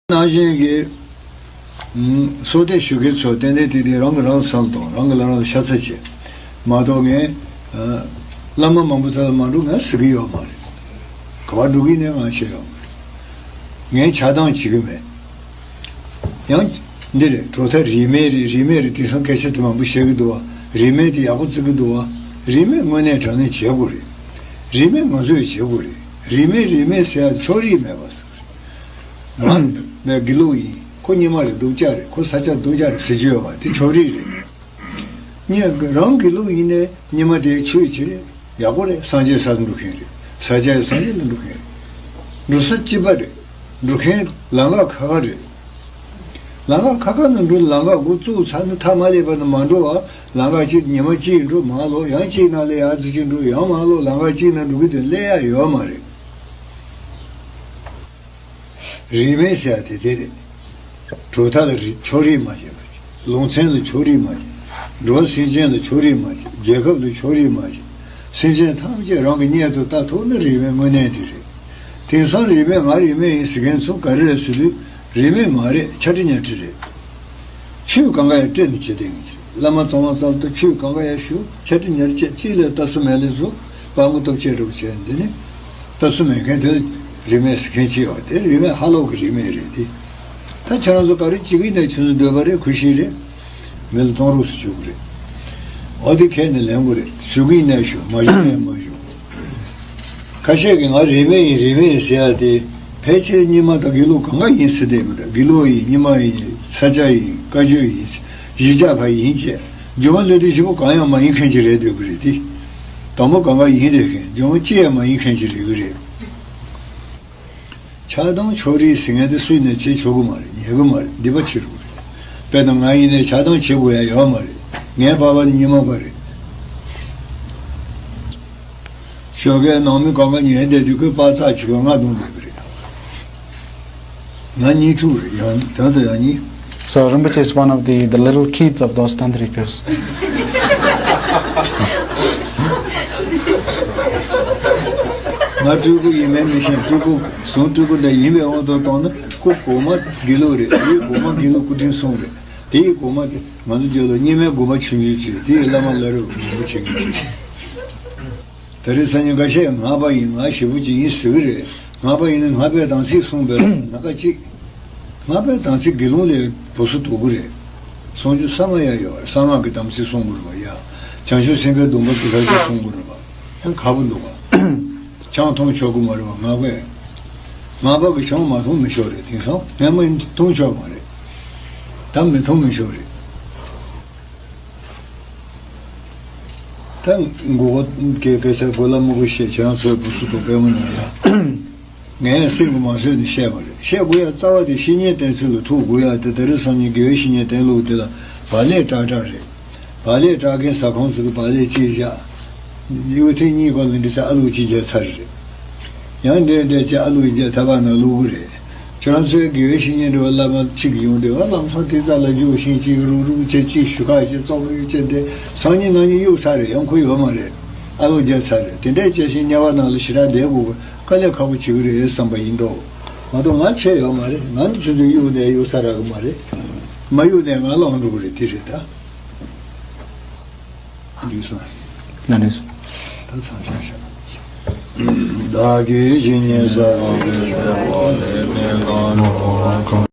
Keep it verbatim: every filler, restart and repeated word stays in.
ནང་བཞིན་གྱི། ཨུམ། གསོལ་འདེབས་ཞུ་མཁན་ཚོ་ཏན་ཏན་ཏན་ཏན་རང་གིས་རང་བསམ་བློ་གཏོང་། རང་གིས་རང་ལ་ཤ་ཚ་བྱེད། མ་གཏོགས་ངས། ཨ། བླ་མ་མང་པོ་ཚོ་ལ་མ་འགྲོ་ངས་ཟེར་གྱི་ཡོད་མ་རེད། ག་པར་འགྲོ་གི་ནས་ང་ཤེས་ཡོད་མ་རེད། ངས་ཆགས་སྡང་བྱེད་ཀྱི་མེད། ཡང་། འདི་རེད། གྲོགས་ཐ་རིས་མེད་རེད། རིས་མེད་རེད། དེང་སང་སྐད་ཆ་དེ་མང་པོ་བཤད་ཀྱི་འདུག་བ། རིས་མེད་དེ་ཡག་པོ་བརྩི་གི་འདུག་བ། རིས་མེད་དངོས་གནས་དྲང་གནས་བྱེད་དགོས་རེད། རིས་མེད་ང་ཚོས་བྱེད་དགོས་རེད། རིས་མེད་རིས་མེད་ཟེར་ཡ་ཕྱོགས་རིས་མེད་པ་ཟེར། ང་བས་དགེ་ལུགས་ཡིན། ཁོ་རྙིང་མ་རེད། སྡུག་ཅག་རེད། ཁོ་ས་སྐྱ་སྡུག་ཅག་རེད་ཟེར་རྒྱུ་ཡོད་པ་དེ་ཕྱོགས་རིས་རེད། ངས་རང་དགེ་ལུགས་ཡིན་ནའི་རྙིང་མ་དེ་ཆོས་བྱེད་རེད། ཡག་པོ་རེད། སངས་རྒྱས་ས་ལ་འགྲོ་མཁན་རེད། ས་སྐྱ་ཡི་སངས་རྒྱས་ལ་འགྲོ་མཁན་རེད། འགྲོ་ས་གཅིག་པ་རེད། འགྲོ་མཁན་ལམ་ཁ་ཁ་ཁ་རེད། ལམ་ཁ་ཁ་ཁ་ནས་འགྲོ། ལམ་ཁ་འགོ་བཙུགས་ཚར་ན་མཐའ་མ་སླེབས་པ་ན་མ་འགྲོ་བ། ལམ་ཁ་གཅིག་ཉི་མ་གཅིག་འགྲོ། མར་ལོག་ཡང་གཅིག་ནང་ལ་ཡར་ཙི་གཅིག་འགྲོ། ཡང་མར་ལོག་ལམ་ཁ་གཅིག་ནང་འགྲོ་གི་དེ་སླེབས་ཡ་ཡོད་མ་རེད། རིས་མེད་ཟེར་ཡ་དེ་དེ་རེད། གྲུབ་མཐའ་ལ་རིས་ཕྱོགས་རིས་མ་བྱེད་པ་བྱེད། ལུང་ཚན་ལ་ཕྱོགས་རིས་མ་བྱེད། འགྲོ་བ་སེམས་ཅན་ལ་ཕྱོགས་རིས་མ་བྱེད། རྒྱལ་ཁབ་ལ་ཕྱོགས་རིས་མ་བྱེད། སེམས་ཅན་ཐམས་ཅད་རང་གི་གཉེན་དུ་ལྟ་ཐུབ་ན་རིས་མེད་དངོས་གནས་དེ་རེད། དེང་སང་རིས་མེད་ང་རིས་མེད་ཡིན་ཟེར་མཁན་ཚོ་ག་རེ་རེད་ཟེར་དུས། རིས་མེད་མ་རེད། ཆ་ཁྲི་ཉ་ཁྲི་རེད། ཆོས་གང་ག་ཡང་སྤྲད་ནས་བྱེད་དེ་ངེས་ཀྱི་བླ་མ་ཚང་མ་ཚང་དུ་ཆོས་གང་ག་ཡང་ཞུ། ཆ་ཁྲི་ཉར་བཅད་གཅིག་ལས་ལྟ་སུ་མེད་ལས་སུ་དཔའ་མགོ་སྟོབས་ཆེ་རུ་བྱས། འདི་ནི་ལྟ་སུ་མེད་མཁན་དེ་རིས་མེད་ཟེར་མཁན་ཅིག་ཡོད། དེ་རིས་མེད་ཧ་ལོག་གི་རིས་མེད་རེད་དེ། ད་ཁྱེད་རང་ཚོ་ག་རེ་བྱེད་ཀྱི་ཡིན་ནའི་ཁྱེད་ཚོའི་འདོད་པ་རེད། གུས་ཤིག་རེད། མི་ལ་གཏོང་རོགས་སུ་བཅུག་གི་རེད། འོ་དེ་ཁས་ནས་ལེན་དགོས་རེད། ཞུ་གི་ཡིན་ནའི་ཞུ། མ་ཞུ་ནའི་མ་ཞུ། ཁ་ཤས་ཀྱིས་ང་རིས་མེད་ཡིན་རིས་མེད་ཡིན་ཟེར་ཡ་དེ། ཕལ་ཆེར་རྙིང་མ་དང་དགེ་ལུགས་གང་ག་ཡིན་ཟེར་བསྡད་མི་འདྲ། དགེ་ལུགས་ཡིན། རྙིང་མ་ཡིན། ས་སྐྱ་ཡིན། བཀའ་བརྒྱུད་ཡིན། གཞིས་ཆགས་པ་ཡིན་བྱས། སྒྱུ་མ་ལས་དེ་བཞི་པོ་གང་ཡང་མ་ཡིན་མཁན་ཅིག་རེད་འདོད་ཀྱི་རེད་དེ། དང་པོ་གང་ག་ཡིན་བསྡད་མཁན། སྒྱུ་མ་ཅི་ཡང་མ་ཡིན་མཁན་ཅིག་རེད་ཀྱི་རེད། ཆགས་སྡང་ཕྱོགས་རིས་ཟེར་མཁན་དེ་སུས་ནས་བྱེད་ཆོག་གི་མ་རེད། ཉན་གི་མ་རེད། སྡིག་པ་ཆེ་རུ་རེད། དཔེར་ན་ང་ཡིན་ནའི་ཆགས་སྡང་བྱེད་དགོས་ཡ་ཡོད་མ་རེད། ངའི་པ་ཕ་ནི་རྙིང་མ་པ་རེད། ཞོགས་ཀས་ནང་མི་གང་ག་ཉལ་བསྡད་དུས་ཁོས་པ་ཚག་ཅིག་གིས་ང་རྡུང་བསྡད་པ་རེད། ང་གཉིད་འཁྲུག་རེད། ཡང་དོན་དུ་ཡང་གཉིད། So Rinpoche is one of the, the little kids of those tantrikas. ང་སྤྲུལ་སྐུ་ཡིན་མིན་མི་ཤེས། སྤྲུལ་སྐུ་བཟུང་། སྤྲུལ་སྐུ་འདྲ་ཡིན་པའི་དབང་དུ་བཏང་ན། སྐུ་གོང་མ་དགེ་ལུགས་རེད། དེའི་གོང་མ་དགེ་ལུགས་སྐུ་ཕྲེང་གསུམ་རེད། དེའི་གོང་མ་དེ་ང་ཚོ་རྒྱུད་ལ་རྙིང་མའི་དགོན་པ་ཆུང་ཆུང་ཅིག་དེའི་བླ་མ་བླ་རབས་རིན་པོ་ཆེ་གི་ཅིག་ད་རེས་སང་ཉིན་འགའ་ཤས་སྔགས་པ་ཡིན། ང་ཞེ་པོ་ཅིག་ཡིན་ཟེར་གི་རེད། སྔགས་པ་ཡིན་ན་སྔགས་པའི་དམ་ཚིག་སྲུང་བའི་ལ་ཁ་ཅིག་སྔགས་པའི་དམ་ཚིག་དགེ་སློང་ལས་བུ་སུ་དོག་གི་རེད། སྲུང་རྒྱུ་ས་མ་ཡ་ཡོད་རེད། གསང་སྔགས་ཀྱི་དམ་ཚིག་སྲུང་དགོས་རེད་པ། ཡ། བྱང་ཆུབ་སེམས་དཔའི་སྡོམ་པ་དེ་ལ་ཅིག་སྲུང་དགོས་རེད་པ། ཡང་ཁག་པོ་འདུག་ག་ཆང་འཐུང་ཆོག་གི་མ་རེད་པ། སྔགས་པས། སྔགས་པ་གིས་ཆང་མ་འཐུང་མི་ཆོག་རེད། དེང་སང་སྔས་མ་འཐུང་ཆོག་མ་རེད། ད་མི་འཐུང་མི་ཆོག་རེད། ད་མགོ་སྐེ་སྐེ་ཚེ་གོ་ལ་མུ་གུ་བཤད། ཁྱེད་རང་ཚོའི་བུ་སུ་དང་པད་མོ་ནང་ཡ། ངས་སེམས་ཀྱི་མ་བཟོད་ནས་བཤད་པ་རེད། བཤད་དགོས་ཡ་རྩ་བ་དེ་བཤེས་གཉེན་བསྟེན་ཚུལ་ལ་ཐུག་དགོས་ཡ་དེ། ད་རེས་སང་ཉིན་དགེ་བའི་བཤེས་གཉེན་བསྟེན་ལུགས་དེ་ལ་བག་ལེབ་བྲག་བྲག་རེད། བག་ལེབ་བྲག་མཁན་ཟ་ཁང་ཚོ་གི་བག་ལེབ་གཅིག་བཞག་གཡུ་ཐིག་གཉིས་སྐོར་ལ་འདི་ཚ་ཨ་ལུ་གཅིག་བརྒྱབ་ཚར་རེད། ཡང་འདྲེ་འདྲེ་ཅེ་ཨ་ལུ་བརྒྱབ་ཐ་བ་ན་བླུག་གི་རེད། ཁྱོད་རང་ཚོའི་དགེ་བའི་བཤེས་གཉེན་འདྲ་བ་བླ་མ་གཅིག་ཡོང་དུས། ཨ། ལམ་སང་དེ་ཙ་ལ་རྒྱུགས་ཤིང་གཅིག་རུག་རུག་བྱེད། གཅིག་ཞུ་ཁ་བྱེད། བཙོག་རུག་བྱེད་དེ་སང་ཉིན་གནངས་ཉིན་གཡུག་ཚར་རེད། ཡང་ཁོ་ཡོད་མ་རེད། ཨ་ལུ་བརྒྱབ་ཚར་རེད། དེ་འདྲས་བྱས་ཤིང་དམྱལ་བ་ནང་ལ་ཞེ་དྲག་བསྡད་དགོས་དཀའ་ལས་ཁག་པོ་བྱེད་ཀྱི་རེད་བསམ་པ་ཡིན་མདོག་མ་གཏོགས་ང་ཆད་ཡོད་མ་རེད། ང་ནི་ཁྱོད་ཚོས་གཡུག་ནས་གཡུག་ཚར་རག་གི་མ་རེད། མ་གཡུག་ནས་ང་ལངས་འགྲོ་གི་རེད། དེ་རེད་ད། འདུས་སོང་། ལ་ནས་སོང་། ད་མཚམས་བཞག་ཤག་བདག་གིས་ཇི་སྙེད་བསགས་པའི་དགེ་བ་ལས་ནི་གང་འགྲོ་བ་གང་